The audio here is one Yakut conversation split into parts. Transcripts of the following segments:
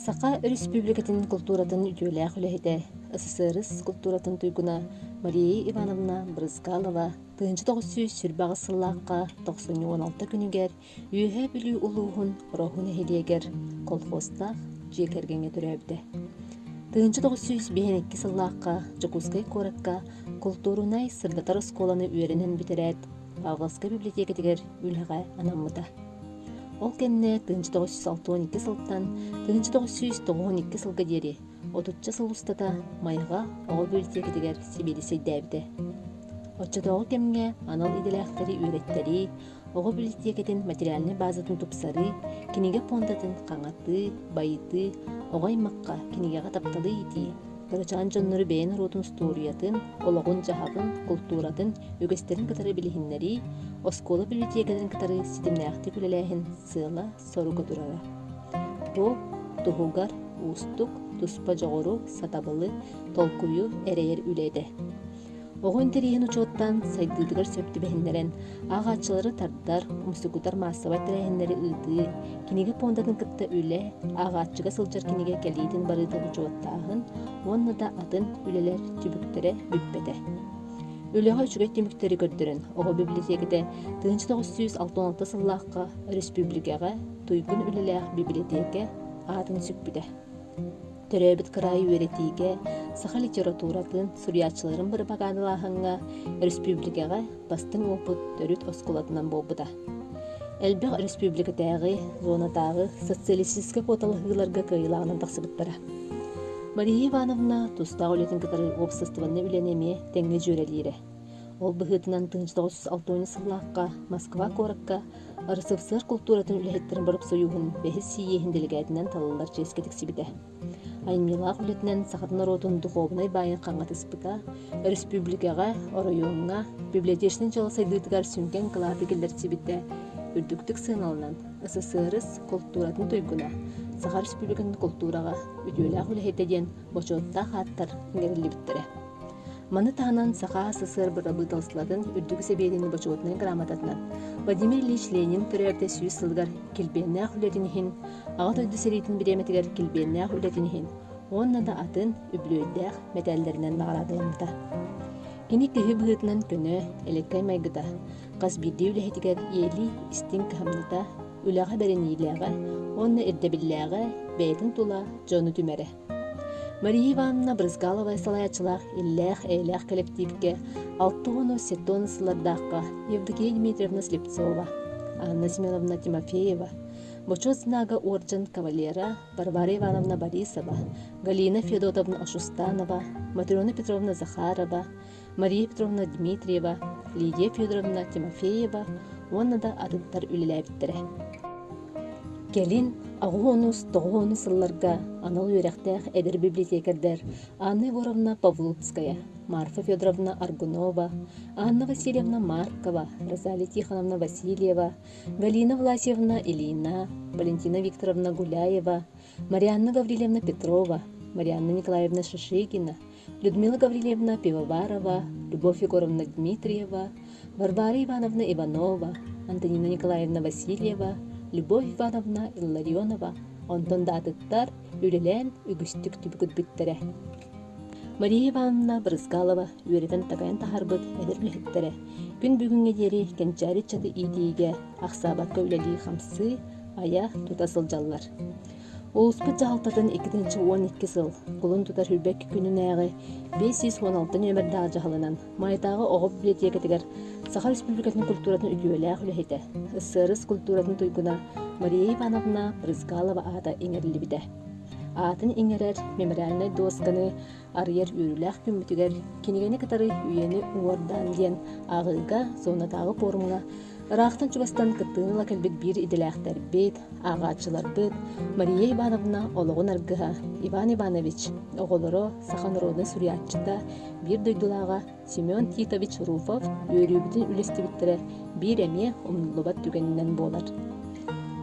Саха Өрөспүүбүлүкэтин култууратын үтүөлээх үлэһитэ, СССР култууратын туйгуна Мария Ивановна Брызгалова 1928 сыллаахха тохсунньу 16 күнүгэр Үөһээ Бүлүү улууһун Ороһу нэһилиэгэр колхозтаах дьиэ кэргэҥҥэ төрөөбүтэ. 1952 сыллаахха Дьокуускай куоракка култуурунай сырдатар оскуоланы үөрэнэн бүтэрээт, Павловскай библиотекатыгар үлэҕэ анаммыта. Ол кэннэ 1962 сылтан 1992 сылга диэри отучча сыл устата Майаҕа оҕо библиотекатыгар сэбиэдиссэйдээбитэ. Оччотооҕу кэмҥэ анал идэлээхтэри үөрэттэрии, оҕо библиотекатын материальнай базатын тупсарыы, кинигэ пуондатын хаҥатыы, байытыы, оҕо аймахха кинигэҕэ тапталы иитии, кырачаан дьоннору бэйэ норуотун устуоруйатын, олоҕун-дьаһаҕын, култууратын, үгэстэрин кытары билиһиннэрии, оскуола библиотекаларын кытары ситимнээхтик үлэлээһин сыала-соруга турара. Бу туһугар уустук, туспа дьоҕуру, сатабылы, толкуйу эрэйэр үлэ этэ. Оҕо интэриэһин учуоттаан, сайдыытыгар сөп түбэһиннэрэн, ааҕааччылары тардар, умсугутар маассабай тэрээһиннэри ыытыы, кинигэ пуондатын кытта үлэ, ааҕааччыга сылдьар кинигэ кэлиитин-барыытын учуоттааһын уонна да атын үлэлэр түбүктэрэ бүппэтэ. Үлэҕэ үчүгэй түмүктэри көрдөрөн, оҕо бибилэтиэкэтэ 1966 сыллаахха өрөспүүбүлүкэҕэ туйгун үлэлээх бибилэтиэкэ аатын сүкпүтэ. Төрөөбүт кыраайы үөрэтиигэ, саха литературатын, суруйааччыларын бырапагаандалааһыҥҥа өрөспүүбүлүкэҕэ бастыҥ уопут төрүт оскуолатынан буолбута. Элбэх өрөспүүбүлүкэтээҕи, зонатааҕы социалистическай куоталаһыыларга кыайыылааҕынан тахсыбыттара. Мария Ивановна тустаах үлэтин кытары уопсастыбаннай үлэни эмиэ тэҥҥэ дьүөрэлиирэ. Ол быһыытынан 1960 сыллаахха Москва куоракка РСФСР култууратын үлэһиттэрин боропсойууһун бэһис сийиэһин дэлэгээтинэн талыллар чиэскэ тиксибитэ. Айымньылаах үлэтинэн саха норуотун духуобунай баайын хаҥатыспыта, өрөспүүбүлүкэҕэ, оройуоҥҥа библиотечнай дьыала сайдыытыгар сүҥкэн кылааты киллэрсибитэ үрдүктүк сыаналанан, СССР култууратын туйгуна, Саха Республикатын култуураҕа үтүөлээх үлэһитэ диэн бочуоттаах ааттар иҥэриллибиттэрэ. Маны таһынан Саха СССР бырабыыталыстыбатын Үрдүкү Сэбиэтин Бочуотунай грамотатынан Владимир Ильич Ленин төрөөбүтэ 100 сылыгар килбиэннээх үлэтин иһин, Аҕа дойду сэриитин бириэмэтигэр килбиэннээх үлэтин иһин уонна да атын үбүлүөйдээх мэтээллэринэн наҕараадаламмыта. Кини киһи быһыытынан көнө, элэккэй майгыта, хас биирдии үлэһитигэр ийэлии истиҥ кыһамньыта, үлэҕэ бэриниилээҕэ уонна ирдэбиллээҕэ бэйэтин тула дьону түмэрэ. Мария Ивановна Брызгалова салайааччылаах иллээх-эйэлээх кэлэктиипкэ 60 сыллардаахха Евдокия Дмитриевна Слепцова, Анна Семеновна Тимофеева, Бочуот знага уордьан кавалера Варвара Ивановна Борисова, Галина Федотовна Ошустанова, Матрена Петровна Захарова, Мария Петровна Дмитриева, Лидия Федоровна Тимофеева уонна да атыттар үлэлээбиттэрэ. Кэлин аҕыс тоҕус сылларга анал үөрэхтээх эдэр библиотекардар Анна Егоровна Павлуцкая, Марфа Федоровна Аргунова, Анна Васильевна Маркова, Розалия Тихоновна Васильева, Галина Власьевна Ильина, Валентина Викторовна Гуляева, Марианна Гаврильевна Петрова, Марианна Николаевна Шишигина, Людмила Гаврильевна Пивоварова, Любовь Егоровна Дмитриева, Варвара Ивановна Иванова, Антонина Николаевна Васильева, Любовь Ивановна Илларионова, онтон да атыттар үлэлээн үгүстүк түбүгүрбүттэрэ. Мария Ивановна Брызгалова үөрэтэн-такайан таһаарбыт эдэр үлэһиттэрэ күн бүгүҥҥэ диэри кэнчээри ыччаты иитиигэ ахсаабакка үлэлии-хамсыы, айа тута сылдьаллар. Улууспут дьаһалтатын 2012 сыл кулун тутар Хүрбэк күнүнээҕи 516 нүөмэрдээх дьаһалынан Майатааҕы оҕо библиотекатыгар Саха Республикатын культуратын үтүөлээх үлэһитэ, СССР культуратын туйгуна Мария Ивановна Брызгалова аата иҥэриллибитэ. Аатын иҥэрэр мемориальнай дуосканы арыйар үөрүүлээх күммүтүгэр кинигэни кытары үйэни уҥуордаан диэн ааҕыыга зонатааҕы пуорумҥа ыраахтан-чугастан кыттыыны ыла кэлбит биир идэлээхтэрбит, ааҕааччыларбыт Мария Ивановна олоҕун аргыһа Иван Иванович оҕолоро саха норуодунай суруйааччыта, биир дойдулааҕа Семен Титович Руфов үөрүүбүтүн үллэстибиттэрэ биир эмиэ умнуллубат түгэнинэн буолар.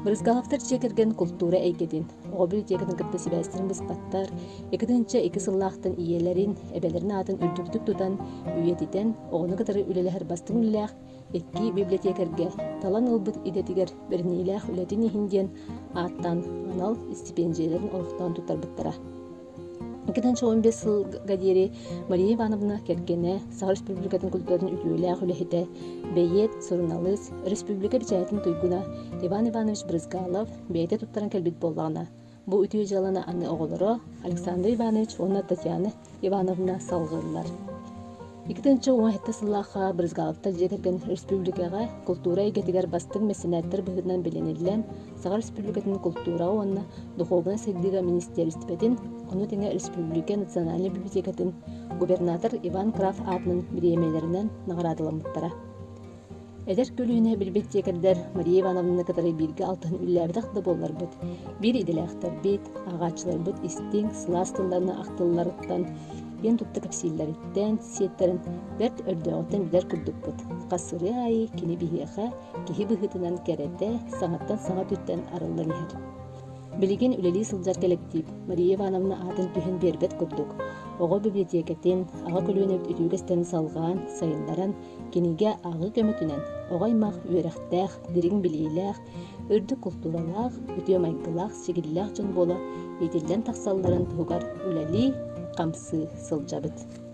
Брызгаловтар дьиэ кэргэн култуура эйгэтин, оҕо библиотекатын кытта сибээстэрин быспаттар, 2002 сыллаахтан ийэлэрин, эбэлэрин аатын үрдүктүк тутан, үйэтитэн, оҕону кытары үлэлэһэр бастыҥ үлэлээх икки библиотекарьга талан ылбыт идэтигэр бэриниилээх үлэтин иһин диэн ааттаан анал истипиэндьийэлэрин олохтоон туттарбыттара. 2015 сылга диэри Мария Ивановна кэргэнэ, Саха Республикатын культуратын үтүөлээх үлэһитэ, бэйиэт, суруналыыс, республика бэчээтин туйгуна Иван Иванович Брызгалов бэйэтэ туттаран кэлбит буоллаҕына, бу үтүө дьыаланы аны оҕолоро Александр Иванович уонна Татьяна Ивановна салҕыыллар. 2017 сыллаахха Брызгаловтар дьиэ кэргэн республикаҕа култуура эйгэтигэр бастыҥ мэссэнээттэр быһыытынан билиниллэн, Саха Республикатын култуураҕа уонна духуобунай сайдыыга министиэристибэтин, ону тэҥэ республика национальнай библиотекатын губернатор Иван Краф аатынан бириэмийэлэринэн наҕараадаламмыттара. Эдэр көлүөнэ билбиттиэкэрдэр Мария Ивановнаны кытары бииргэ алтыһан үлэлээбэтэх да буолларбыт, биир идэлээхтэрбит, ааҕааччыларбыт истиҥ, сылаас тылларынан ахтылларыттан, киэн тутта кэпсииллэриттэн, сиэттэрин бэрт өрдөөҕүттэн билэр курдукпут. Хас сырыы аайы кини биһиэхэ киһи быһыытынан кэрэтэ, саҥаттан саҥа өттүттэн арыллан иһэр. Билигин үлэлии сылдьар кэлэктиип Мария Ивановна аатын түһэн биэрбэт курдук, оҕо библиотекатын, аҕа көлүөнэбит үтүө үгэстэрин салҕаан, сайыннаран, кинигэ ааҕыы көмөтүнэн оҕо аймах үөрэхтээх, дириҥ билиилээх, үрдүк култууралаах, үтүө майгылаах, сигилилээх дьон буола иитиллэн тахсалларын туһугар үлэлии, хамсыы сылдьабыт.